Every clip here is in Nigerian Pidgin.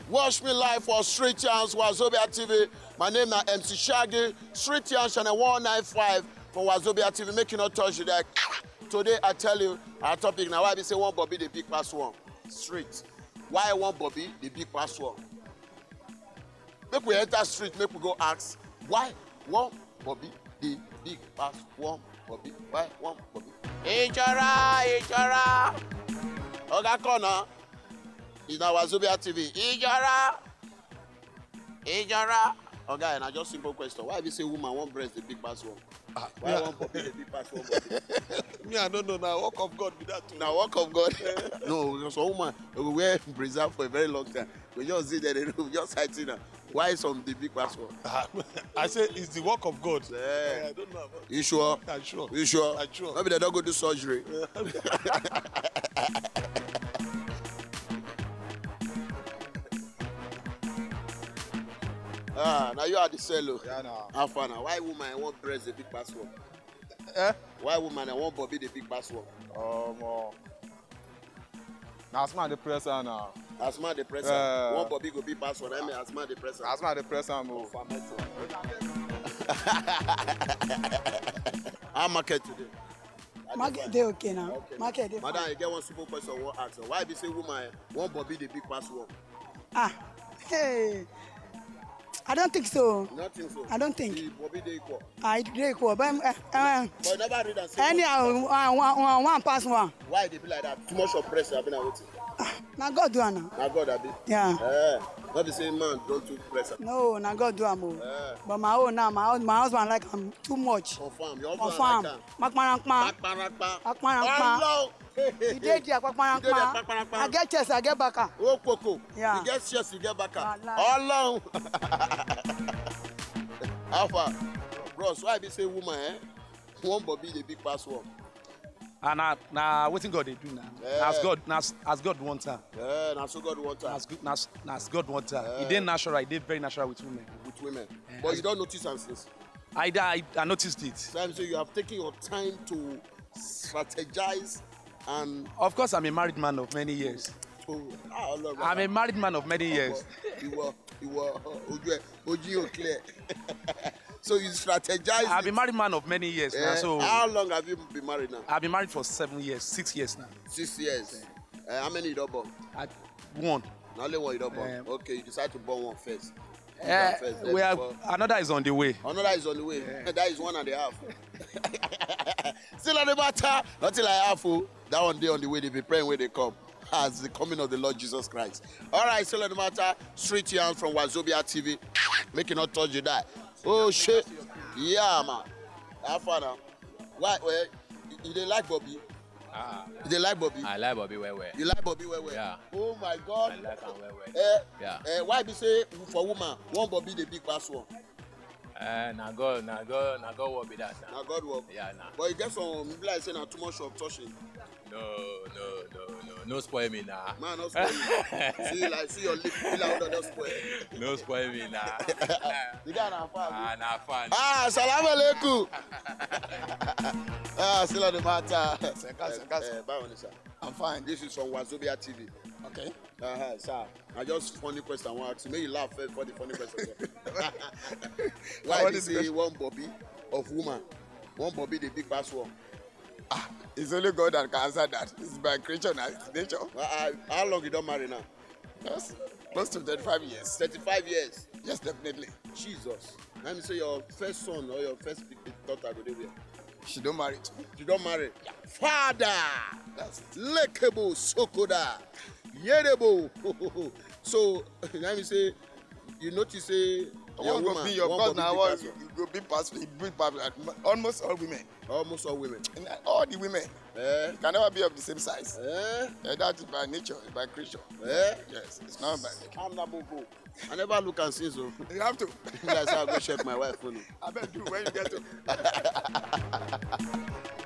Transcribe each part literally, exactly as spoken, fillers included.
Watch me live for Street Yarns, Wazobia T V. My name na M C Shaggy. Street Yarns channel one nine five for Wazobia T V. Make you no touch it. Like, today I tell you, our topic na why be say one Bobby dey big pass one. Street. Why one Bobby dey big pass one? Make we enter street, make we go ask why one Bobby dey big pass one Bobby. Why one Bobby? Ijora, Ijora. Oga Kona is na Wazobia T V. Ijora, Ijora. Oga, na just simple question. Why be say woman one breast dey big pass one? Ah, why yeah. One Bobby dey big pass one Bobby? Me, I don't know. Now, work of God be that too. Na work of God. No, some woman we wear brazier for a very long time. We just sit there, they do just sighting now. Why some dey big pass one? Ah, I say it's the work of God. Yeah. I don't know about You sure? I'm sure. You sure? I'm sure. Maybe they don't go do surgery. Ah, now you are the sell o. Yeah, na. How far now? Why woman one breast dey big pass one? Eh? Why woman one Bobby dey big pass one? Um, uh, na as man dey press her now. As man dey press her. Yeah. One Bobby go big pass one. I mean, as man dey press her. As man dey press her, oh. Confirm it. How market today? Market dey okay now. Okay. Market dey Madam, fine. I get one simple question I wan ask. Why be say woman one Bobby dey big pass one? Ah, hey. I don't think so. You don't think so? I don't think. The Bobby dey equal. I dey equal, but uh, uh, But you never read and say anyhow, uh, one, one, one pass one. Why e dey be like that? Too much of pressure, abi na wetin? Na God do am now. Na God, abi? Yeah. Eh, no be say man don too press am. No, na God do am o. Eh. But my own now, my hus-, my husband like am too much. Confirm. Your husband Confirm. Like am. Kpakparakpa. Kpakparakpa. Kpakparakpa. Ọlọ́run. E dey there kpakparakpa. E dey there kpakparakpa. I get chest, I get baka. Okpoko. Yeah. You get chest, you get baka. Wallahi. Ọlọ́run. How far? Bros, why be say woman, eh? One Bobby dey big pass one. And na, na wetin God dey do now. Yeah. Na as God, na as, as God want am. Yeah, na so God want am. Na as, go- na as, na as God want am. E dey natural, e dey very natural with women. With women. Yeah, But as- you don't notice am since. I, I, I noticed it. So I'm saying you have taken your time to strategize and Of course, I'm a married man of many years. to ah, Ọlọ́run. I'm a married man of many years. Ìwọ, ìwọ, ojú ẹ, ojú yóò clear. So you strategize. I've been it. Married man of many years now. Eh, So how long have you been married now? I've been married for seven years, six years now. Six years. Eh, how many you don born? I, one. Na only one you don born. Eh. Okay, you decide to born one first. Put Eh, down first, then we are, before another is on the way. Another is on the way. That is one and a half. Still on the matter, nothing like half. Oh. That one dey on the way. They be praying when they come. As the coming of the Lord Jesus Christ. All right, still on the matter, Street Yarn from Wazobia T V. Make it not touch you die. Oh shit. Yeah, man. How far now? Why? Well, you, you dey like Bobby? Ah, You dey like Bobby? I like Bobby well well. You like Bobby well well? Yeah. Oh my God. I like am well well. Eh, Yeah. Eh, why be say for woman, one Bobby dey big pass one? Eh, na God, na God, na God work be that na. Na God work. Yeah, na. But you get some, be like say na too much of touching. No, no, no, no, no spoil me na. Man, no spoil you. See, like, see your lip, feel like don't spoil. No spoil me na. The guy na fan. Ah, na fan. Ah, salam alaikum. Ah, still on the matter. Senka, senka, Eh, eh, báwo ni, sir? I'm fine. This is from Wazobia T V. Okay. Uh-huh, sir. I just funny question I want to ask you. Make you laugh first for the funny question. Why What they is say question? One Bobby of woman, one Bobby the big pass one? Ah, it's only God that can answer that. It's by creature and it's nature. Uh, uh, how long you don marry now? Yes, close to thirty-five years. Thirty-five years. Yes, definitely. Jesus. Let me say your first son or your first big, big daughter go dey where? She don marry too. You don marry? Yeah. Father! That's it. Lekebo Sokoda. Yerebo. So, let me say, you notice say your One go woman, be your one boss go be now, big one person. You go be pass, you be pass, like, almost all women. Almost all women. And all the women. Eh? You can never be of the same size. Eh? Eh, that is by nature, by creature. Eh? Yes, it's not by nature. I'm not Bobo. I never look and see so. You have to. That's how I go check my wife phone. I bet you when you get to.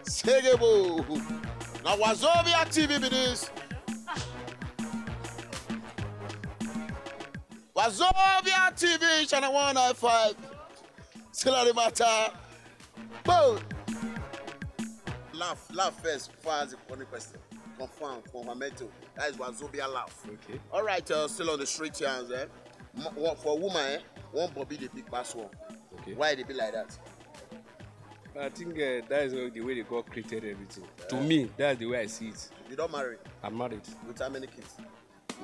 Segebo. Now Wazobia T V be this. Wazobia T V channel one nine five. Still on the matter. Boom. Laugh, laugh first before I ask the funny question. confirm for Mameto. That is Wazobia laugh. Okay. All right, uh, still on the street yarns, eh? Mo- wo- For woman, eh? One Bobby the big pass one. Okay. Why they be like that? I think uh, that is the way they God created everything. To me, that's the way I see it. You don't marry I'm married. With how many kids?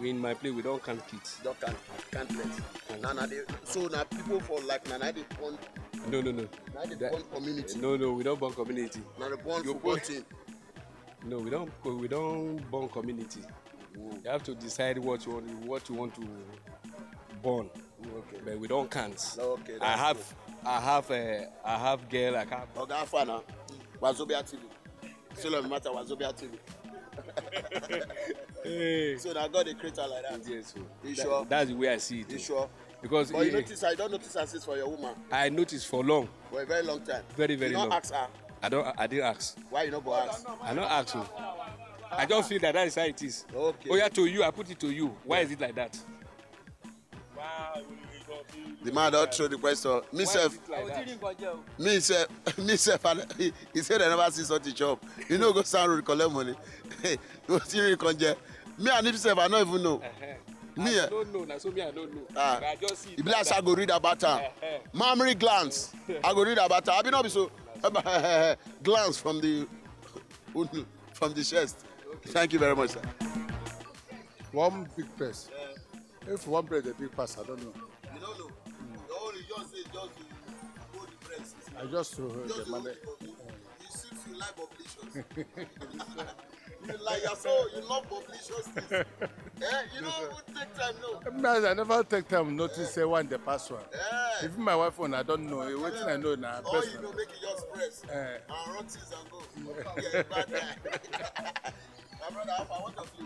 In my play, we don't count kids. You don't count, count plenty. Now, now they, so now people for like now, now they born, No, no, no. now they That- born community. No, no, we don't born community. Now they born You football born- team. No, we don't. We don't born community. You have to decide what you want. What you want to born. Okay. But we don't count. Okay. I That's have, I have, uh, I have girl. I can't. Oga Afana, Wazobia T V. Still on the matter, Wazobia T V. Hey. So now God the creator like that. Yes, so You that- sure? That's the way I see it. You Too. Sure? Because But you eh, notice, I don't notice her since for your woman I noticed for long, for a very long time. Very, very you don't long. Ask her. I don't. I didn't ask. Why you not go ask? I not ask you. I just feel that that is how it is. Okay. Oh yeah, to you, I put it to you. Why is it like that? The man don't throw the question. Me Why self, is it like that? me self, me self. And he, he said I never see such a job. You know, go sound road collect money. Go see me come there. Me and himself, I don't even know. Uh-huh. Me, I eh? Don't know. Na so me I don't know. Ah. But I just see. If like I go read about her, Eh, eh. mammary glands. I go read about her. I be not be so glance from the from the chest. Thank you very much, sir. One big press. If one press a big pass, I don't know. You don't know. Your own is just say just to hold the press. I just to hold Just the to money. hold the bubble. You seems you like publications. You like you so you love publications things. Eh? You don't even take time no. Sometimes I never take time notice say one the pass one. Eh? Even my wife own, I don't know. Wetin I know na All best. You know make you just press Eh. and run things and go. Yeah, bad guy. My brother, how far? What of you?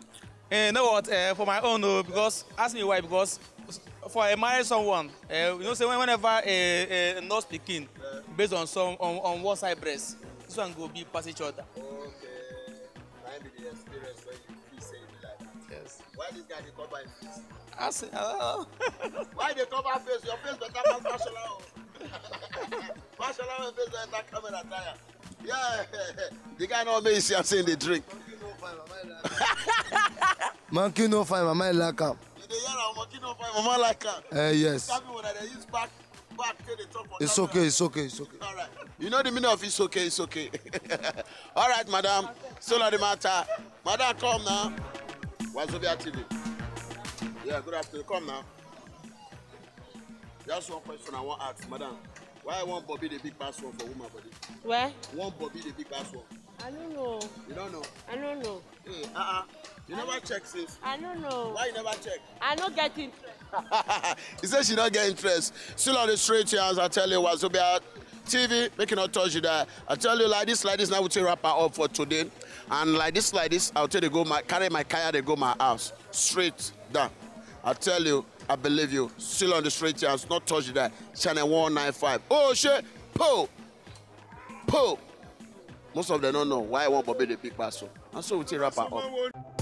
Eh, you know what? Eh, for my own, oh, because ask me why. Because for a married someone, eh, you know, say when- whenever a, a nurse pikin, based on some on, on one side breast, this one go be pass each other. Okay. Might be the experience when you feel say you be like that. Yes. Why this guy dey cover him face? Ask. Uh, Why they cover face? Your face better pass Fashola o. Fashola wey face don enter camera tire. Yeah, the guy no make you see am say he dey drink. Monkey no fine, mama like am. You dey hear am, monkey no fine, mama like am. Eh, yes. Sabi when I dey use back back take dey talk for It's camera. Okay, it's okay, it's okay. All right. You know the meaning of it's okay, it's okay. All right, madam. Still on the matter. Madam, come now. Wazobia T V. Yeah, good afternoon. Come now. Just one question I want ask, madam. Why one Bobby the big pass one for woman body? Where? One Bobby the big pass one. I don't know. You don't know? I don't know. Hey, uh-uh. You never check since. I don't know. Why you never check? I don't get interest. He said she don't get interest. Still on the street here, as I tell you, Wazobia T V, make you not touch you there. I tell you like this, like this, now we take wrap her up for today. And like this, like this, I'll tell you go my carry my car, they go my house. Straight down. I tell you, I believe you. Still on the street here, not touch you there. Channel one nine five. Oh shit! Po! Po! Most of them don't know why I want Bobby the big pass. And so we take wrap her up.